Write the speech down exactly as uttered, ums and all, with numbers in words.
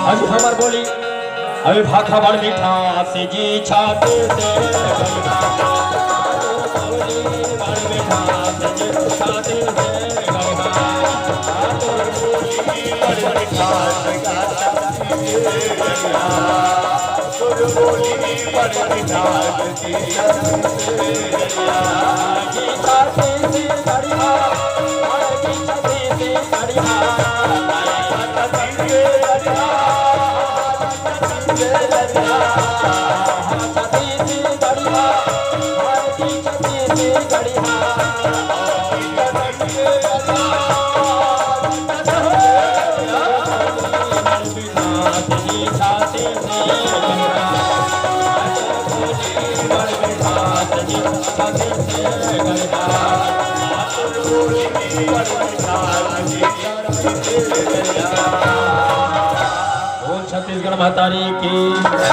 अभी हमर बोली, अभी भाखा बड़ मिठास जी छाती से, बड़ मिठास जी छाती से, बोल छत्तीसगढ़ महतारी की।